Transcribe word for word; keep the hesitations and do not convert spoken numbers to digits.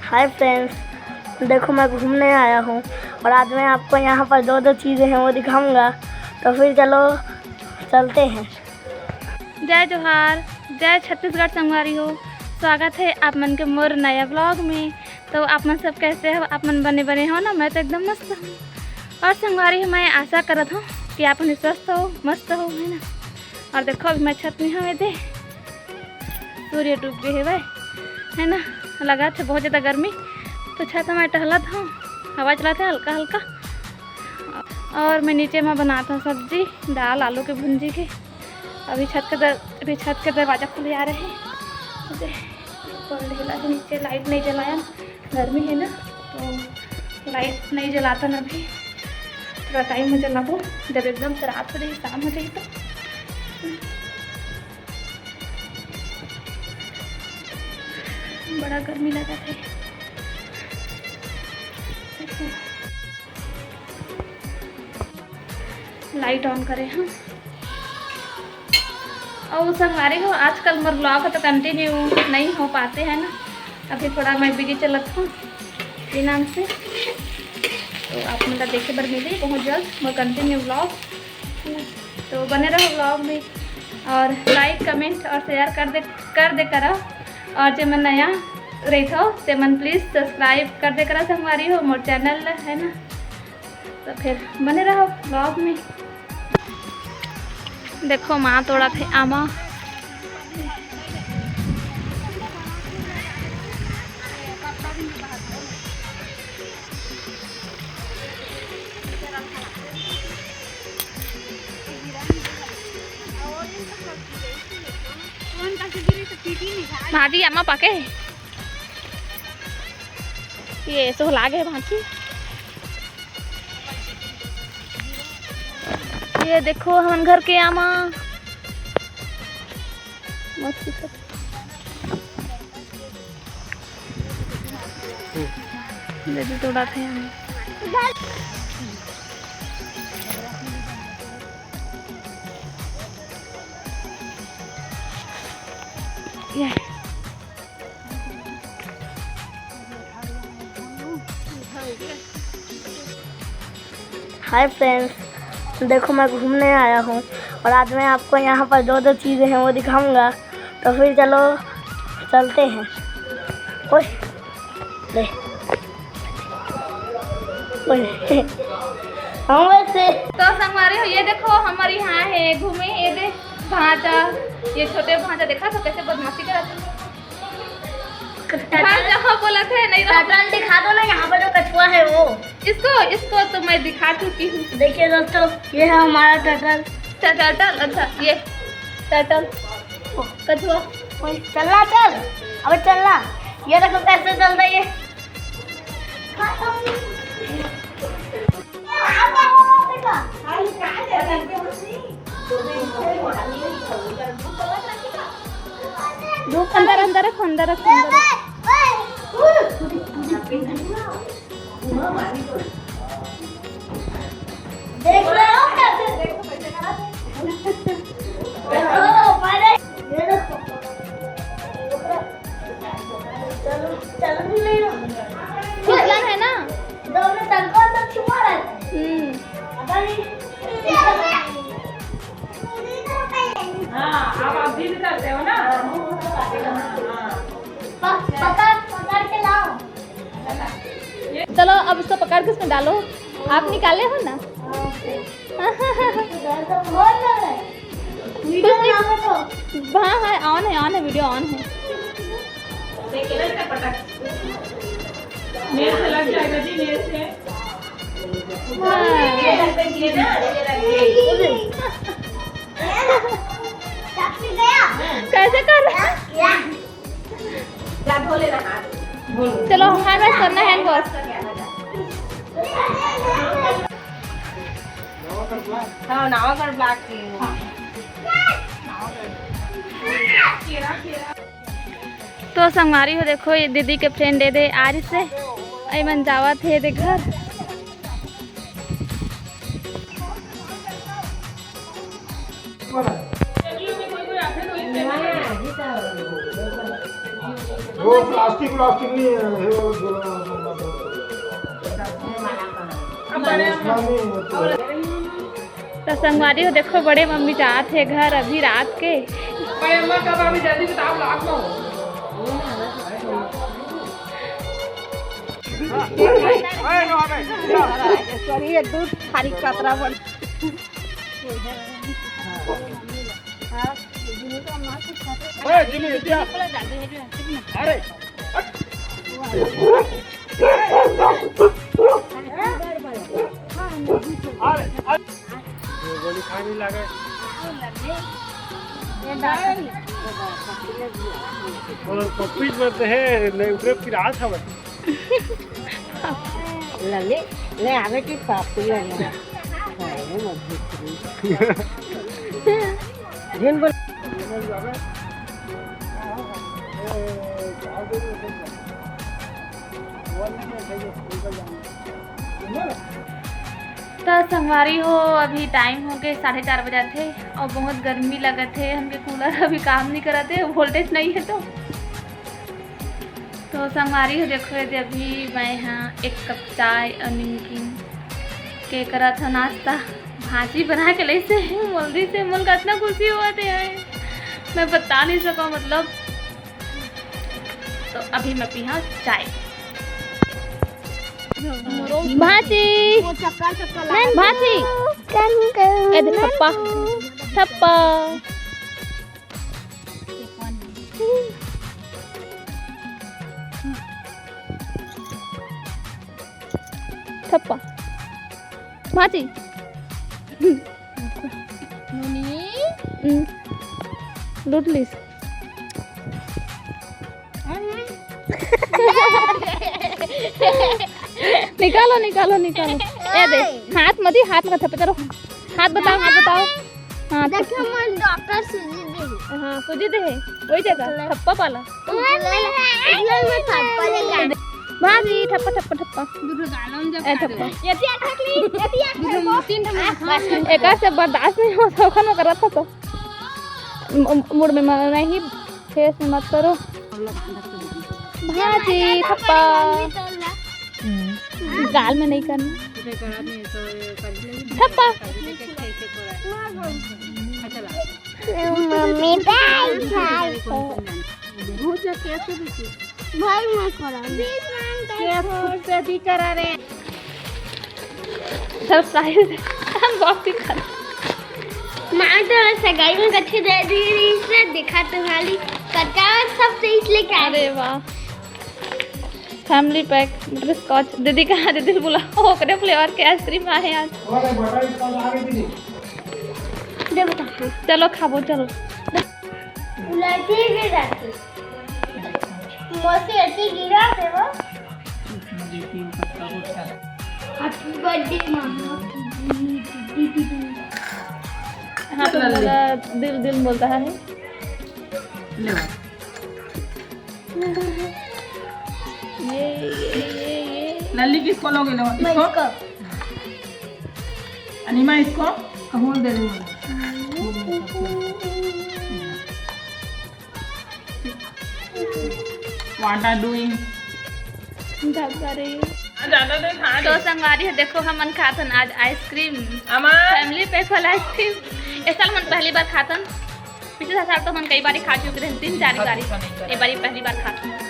Hi friends, देखो मैं घूमने आया हूँ और आज मैं आपको यहाँ पर जो जो चीज़ें हैं वो दिखाऊंगा। तो फिर चलो चलते हैं। जय जोहार, जय छत्तीसगढ़ संगवारी हो। स्वागत है आप मन के मोर नया व्लॉग में। तो आप मन सब कैसे हो? आप मन बने बने हो ना? मैं तो एकदम मस्त हूँ। और संगवारी हो, मैं आशा करत हूँ कि आप मन स्वस्थ हो, मस्त हो, है ना? और देखो अभी मैं छत में हूँ, ये दे सूर्य डूब गए हेवय, है ना? लगा थे बहुत ज़्यादा गर्मी, तो छत में टहलत हूँ, हवा चलत है हल्का हल्का। और मैं नीचे में बनात हूँ सब्जी, दाल आलू के भुंजी के। अभी छत के दर-, अभी छत के दरवाजा खुले आ रहे हैं। ऊपर ढीला है, नीचे लाइट नहीं जलाया, गर्मी है ना, तो लाइट नहीं जलाता ना अभी, थोड़ा टाइम में जलाबो, जब एकदम से रात हो जाए, शाम हो जाए तो। बड़ा गर्मी लगा थे। लाइट ऑन करे हम। और संगवारी हो, आजकल मोर व्लॉग तो कंटिन्यू नहीं हो पाते हैं ना, अभी थोड़ा मैं बिजी चलत हूँ ये नाम से, तो आप मतलब देखे बर मिली बहुत जल्द मोर कंटिन्यू व्लॉग। तो बने रहो व्लॉग में और लाइक कमेंट और शेयर कर दे कर दे करा। और जे मन नया रहिथो ते मन प्लीज सब्सक्राइब कर दे करा संगवारी हो मोर चैनल है ना। तो फिर बने रहो व्लॉग में। देखो माँ तोड़ा थे आमा। भाजी आमा पाके। ये सोहला गे भाजी। ये देखो हमन घर के आमा। मस्त। दीदी तोड़ा थे हम। ये। हाय फ्रेंड्स, देखो मैं घूमने आया हूँ और आज मैं आपको यहाँ पर जो जो चीज़ें हैं वो दिखाऊंगा। तो फिर चलो चलते हैं। ओए, ले। ओए। हम वैसे तो संगवारी हो, ये देखो हमारे यहाँ है घूमे, ये दे भांचा, ये छोटे भांचा देखा तो कैसे बदमाशी करत है। भांचा हो बोला थे, नहीं रहा। टर्टल दिखा दो ना, यहाँ पर जो कछुआ है वो। इसको, इसको तो मैं दिखा चुकी हूँ। देखिए दोस्तों, ये है हमारा टर्टल। अच्छा, टर्टल, अच्छा, ये टर्टल। कछुआ। ओए, चलना चल, अबे चलना। ये देखो कैसे चल रही है। धूप अंदर, अंदर रखो, अंदर रखो, अंदर रखो। देख रहे हो कैसे? देखो, मैंने ये देखो। चलो, चलो भी नहीं हो। फिसलन है ना? दोनों तलवा तो छुआ रहे थे। हम्म। पता नहीं। हाँ, अब आप जिद करते हो ना। हाँ। प-, पकड़, पकड़ के लाओ। चलो, अब उसको पकड़ के उसमें डालो। आप निकाले हो ना? कुछ नहीं। हाँ, हाँ, ऑन है, ऑन है, वीडियो ऑन है। मेरे से लग जाएगा जी, मेरे से। हाँ। कैसे कर रहा है? जा धो लेना हाथ। बोलो। चलो, hand wash करना, hand wash। हाँ, नावागढ़ block के। तो संगवारी हो, देखो, ये दीदी के friend दे दे आरिस से, अई मन जावत हे दे घर। प्लास्टिक व्लास्टिक नहीं है, ये वाला झोला। तो संगवारी हो, देखो, बड़े मम्मी जात हे घर अभी रात के। बड़े अम्मा कब अभी जल्दी किताब लात लो। सॉरी, ये दूध खाली कतरा बन। ए, जिमी, इतिया। अरे। अरे, अरे। गोली खाने लगे। और पप्पी मत है, नहीं उतरे फिर आज हवा। लले, ले आवे कि पापू लगे। अरे मत भूख। झिन बोल। त संगवारी हो, अभी टाइम हो गए साढ़े चार बजे थे और बहुत गर्मी लगत है। हमके कूलर अभी काम नहीं करत है, वोल्टेज नहीं है तो। तो संगवारी हो, देखो ये दे, अभी मैं हाँ एक कप चाय और निमकीन के करत हूँ नाश्ता। भाजी बना के ले से मोलदी से मोल का इतना खुशी हुआ थे, मैं बता नहीं सका, मतलब। तो अभी मैं पी हाँ चाय। भाजी, वो चक्का चक्का लगा। भाजी, ए दे ठप्पा, ठप्पा। ठप्पा। भाजी। नूनी। हम्म। लूट लीस। निकालो, निकालो, निकालो। ए दे, हाथ मती, हाथ में थपे करो। हाथ बताओ, हाथ बताओ। हाँ, देखो, मन डॉक्टर सुजी दे। हाँ, सुजी दे है। वही जगह, ठप्पा पाला। भाभी, ठप्पा, ठप्पा, ठप्पा। ए, ठप्पा। एका से बर्दाश्त नहीं होता, ओखन में करत था तो। म-, मुड़ में मत नहीं, फेस में मत करो। भाजी, ठप्पा। गाल में नहीं करना। ठप्पा। मम्मी, भाई, भाई। भाई, मैं करा। से भी करा रे। सरप्राइज अनबॉक्सिंग कर। माँ तो सगाई में कच्ची दे दी, इसने दिखा तो खाली कच्चा सब चीज लेके आ। अरे वाह, फैमिली पैक, बटरस्कॉच। दीदी कहाँ? दीदी बोला, ओकरे फ्लेवर के आइसक्रीम आए हैं आज। दे बेटा। चलो खाबो, चलो। उलटी भी रहती। मौसी ऐसी गिरा थे वो। हैप्पी बर्थडे मामा। हाँ, तो बोला, दिल, दिल बोलता है। ले बात। ये, ये, ये, ये। लल्ली किसको लोगे? लो, मैं इसको? इसको। अनिमा इसको? कबूल दे दे मुझे। What are doing? ढक्का रे। हाँ, ज्यादा देर खा तो ले। संगवारी हो, देखो, हमन खाथन आज आइसक्रीम। अमन। फैमिली पैक वाला आइसक्रीम। इस साल हमन पहली बार खाथन। पिछले साल तो हमन कई बारी खा चुके रहे, तीन चार बारी। ये बारी पहली बार खाथन।